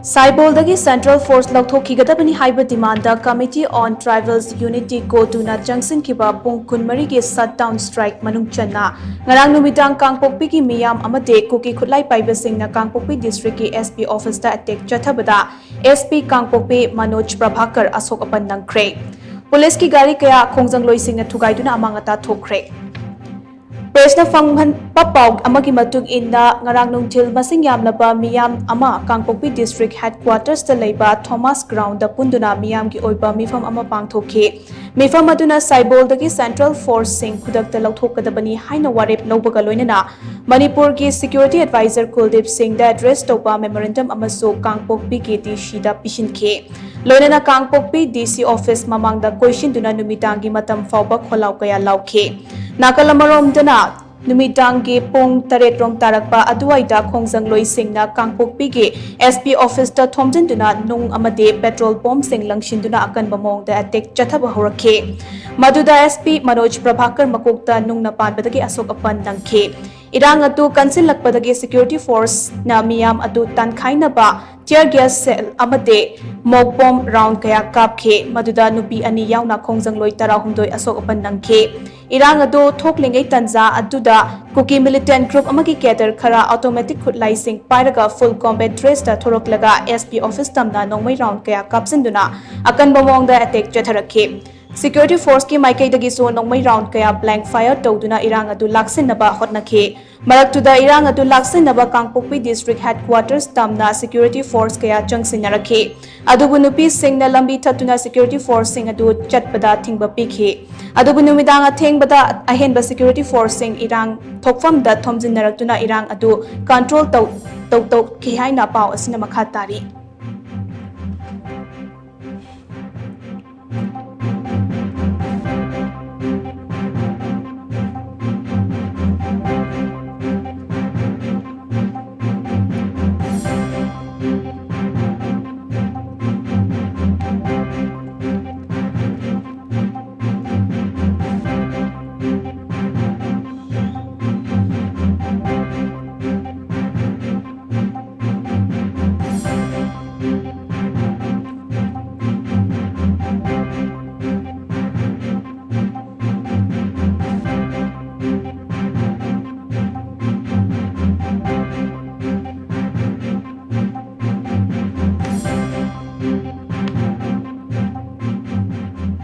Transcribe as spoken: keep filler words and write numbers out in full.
ꯁꯥꯏꯕꯣꯜꯗꯒꯤ Central Force ꯂꯧꯊꯣꯛꯈꯤꯒꯗꯕꯅꯤ ꯍꯥꯏꯕ demand Committee on Tribals Unity, ꯀꯣꯇꯨꯅ ꯆꯪꯁꯤꯟꯈꯤꯕ ꯄꯨꯡ ꯀꯨꯟꯃꯔꯤꯒꯤ shutdown strike ꯃꯅꯨꯡ ꯆꯟꯅ ꯉꯔꯥꯡ ꯅꯨꯃꯤꯗꯥꯡ ꯀꯥꯡꯄꯣꯛꯄꯤꯒꯤ ꯃꯤꯌꯥꯝ ꯑꯃꯗꯤ ꯀꯨꯀꯤ ꯈꯨꯠꯂꯥꯏ ꯄꯥꯏꯕꯁꯤꯡꯅ ꯀꯥꯡꯄꯣꯛꯄꯤ district ꯀꯤ SP office ꯇ attack ꯆꯠꯊꯕꯗ SP ꯀꯥꯡꯄꯣꯛꯄꯤ ꯃꯅꯣꯖ ꯄ꯭ꯔꯚꯥꯀꯔ ꯑꯁꯣꯛ ꯑꯄꯟ ꯅꯪꯈ꯭ꯔꯦ꯫ Police ꯀꯤ ꯒꯥꯔꯤ ꯀꯌꯥ ꯈꯣꯡꯖꯪꯂꯣꯏꯁꯤꯡꯅ ꯊꯨꯒꯥꯏꯗꯨꯅ ꯑꯃꯥꯡ ꯑꯇꯥ ꯊꯣꯛꯈ꯭ꯔꯦ꯫ Press ꯅ ꯐꯪꯍꯟꯕ ꯄꯥꯎ ꯑꯃꯒꯤ ꯃꯇꯨꯡ ꯏꯟꯅ, ꯉꯔꯥꯡ ꯅꯨꯡꯊꯤꯜ ꯃꯁꯤꯡ ꯌꯥꯝꯂꯕ ꯃꯤꯌꯥꯝ ꯑꯃ ꯀꯥꯡꯄꯣꯛꯄꯤ district headquarters ꯇ ꯂꯩꯕ Thomas Ground ꯗ ꯄꯨꯟꯗꯨꯅ ꯃꯤꯌꯥꯝꯒꯤ ꯑꯣꯏꯕ ꯃꯤꯐꯝ ꯑꯃ ꯄꯥꯡꯊꯣꯛꯈꯤ꯫ ꯃꯤꯐꯝ ꯑꯗꯨꯅ ꯁꯥꯏꯕꯣꯜꯗꯒꯤ Central Force ꯁꯤꯡ ꯈꯨꯗꯛꯇ ꯂꯧꯊꯣꯛꯀꯗꯕꯅꯤ ꯍꯥꯏꯅ ꯋꯥꯔꯦꯞ ꯂꯧꯕꯒ ꯂꯣꯏꯅꯅ ꯃꯅꯤꯄꯨꯔꯒꯤ Security Advisor ꯀꯨꯜꯗꯤꯞ ꯁꯤꯡꯗ address ꯇꯧꯕ memorandum ꯑꯃꯁꯨ ꯀꯥꯡꯄꯣꯛꯄꯤꯒꯤ DC ꯗ ꯄꯤꯁꯤꯟꯈꯤ꯫ ꯂꯣꯏꯅꯅ ꯀꯥꯡꯄꯣꯛꯄꯤ DC office ꯃꯃꯥꯡꯗ ꯀꯣꯏꯁꯤꯟꯗꯨꯅ ꯅꯨꯃꯤꯗꯥꯡꯒꯤ ꯃꯇꯝ ꯐꯥꯎꯕ ꯈꯣꯜꯂꯥꯎ ꯀꯌꯥ ꯂꯥꯎꯈꯤ꯫ ꯅꯥꯀꯜ ꯑꯃꯔꯣꯝꯗꯅ, ꯅꯨꯃꯤꯗꯥꯡꯒꯤ ꯄꯨꯡ ꯇꯔꯦꯠ ꯔꯣꯝ ꯇꯥꯔꯛꯄ ꯑꯗꯨꯋꯥꯏꯗ ꯈꯣꯡꯖꯪꯂꯣꯏꯁꯤꯡꯅ ꯀꯥꯡꯄꯣꯛꯄꯤꯒꯤ SP office ꯇ ꯊꯣꯝꯖꯤꯟꯗꯨꯅ ꯅꯨꯡ ꯑꯃꯗꯤ petrol bomb ꯁꯤꯡ ꯂꯪꯁꯤꯟꯗꯨꯅ ꯑꯀꯟꯕ ꯃꯑꯣꯡꯗ attack ꯆꯠꯊꯕ ꯍꯧꯔꯛꯈꯤ꯫ ꯃꯗꯨꯗ SP ꯃꯅꯣꯖ ꯄ꯭ꯔꯚꯥꯀꯔ ꯃꯀꯣꯛꯇ ꯅꯨꯡꯅ ꯄꯥꯟꯕꯗꯒꯤ ꯑꯁꯣꯛ ꯑꯄꯟ ꯅꯪꯈꯤ꯫ ꯏꯔꯥꯡ ꯑꯗꯨ ꯀꯟꯁꯤꯜꯂꯛꯄꯗꯒꯤ Security Force ꯅ ꯃꯤꯌꯥꯝ ꯑꯗꯨ ꯇꯥꯟꯈꯥꯏꯅꯕ tear gas shell ꯑꯃꯗꯤ mock bomb round ꯀꯌꯥ ꯀꯥꯞꯈꯤ, ꯃꯗꯨꯗ ꯅꯨꯄꯤ ꯑꯅꯤ ꯌꯥꯎꯅ ꯈꯣꯡꯖꯪꯂꯣꯏ ꯇꯔꯥꯍꯨꯝꯗꯣꯏ ꯑꯁꯣꯛ ꯑꯄꯟ ꯅꯪꯈꯤ꯫ ꯏꯔꯥꯡ ꯑꯗꯨ ꯊꯣꯛꯂꯤꯉꯩ ꯇꯟꯖꯥ ꯑꯗꯨꯗ ꯀꯨꯀꯤ militant group ꯑꯃꯒꯤ cadre ꯈꯔ automatic ꯈꯨꯠꯂꯥꯏꯁꯤꯡ ꯄꯥꯏꯔꯒ full combat dress ꯇ ꯊꯣꯔꯛꯂꯒ SP office ꯇꯝꯅ ꯅꯣꯡꯃꯩ round ꯀꯌꯥ ꯀꯥꯞꯁꯤꯟꯗꯨꯅ ꯑꯀꯟꯕ ꯃꯑꯣꯡꯗ attack ꯆꯠꯊꯔꯛꯈꯤ꯫ Security Force ꯀꯤ ꯃꯥꯏꯀꯩꯗꯒꯤꯁꯨ ꯅꯣꯡꯃꯩ round ꯀꯌꯥ blank fire ꯇꯧꯗꯨꯅ ꯏꯔꯥꯡ ꯑꯗꯨ ꯂꯥꯛꯁꯤꯟꯅꯕ ꯍꯣꯠꯅꯈꯤ꯫ ꯃꯔꯛꯇꯨꯗ ꯏꯔꯥꯡ ꯑꯗꯨ ꯂꯥꯛꯁꯤꯟꯅꯕ ꯀꯥꯡꯄꯣꯛꯄꯤ district headquarters ꯇꯝꯅ Security Force ꯀꯌꯥ ꯆꯪꯁꯤꯟꯅꯔꯛꯈꯤ꯫ ꯑꯗꯨꯕꯨ ꯅꯨꯄꯤꯁꯤꯡꯅ ꯂꯝꯕꯤ ꯊꯠꯇꯨꯅ Security Force ꯁꯤꯡ ꯑꯗꯨ ꯆꯠꯄꯗ ꯊꯤꯡꯕ ꯄꯤꯈꯤ꯫ ꯑꯗꯨꯕꯨ ꯅꯨꯃꯤꯗꯥꯡ ꯑꯊꯦꯡꯕꯗ ꯑꯍꯦꯟꯕ Security Force ꯁꯤꯡ ꯏꯔꯥꯡ ꯊꯣꯛꯐꯝꯗ ꯊꯣꯝꯖꯤꯟꯅꯔꯛꯇꯨꯅ ꯏꯔꯥꯡ ꯑꯗꯨ control ꯇꯧ-, ꯇꯧꯊꯣꯛꯈꯤ ꯍꯥꯏꯅ ꯄꯥꯎ ꯑꯁꯤꯅ ꯃꯈꯥ ꯇꯥꯔꯤ꯫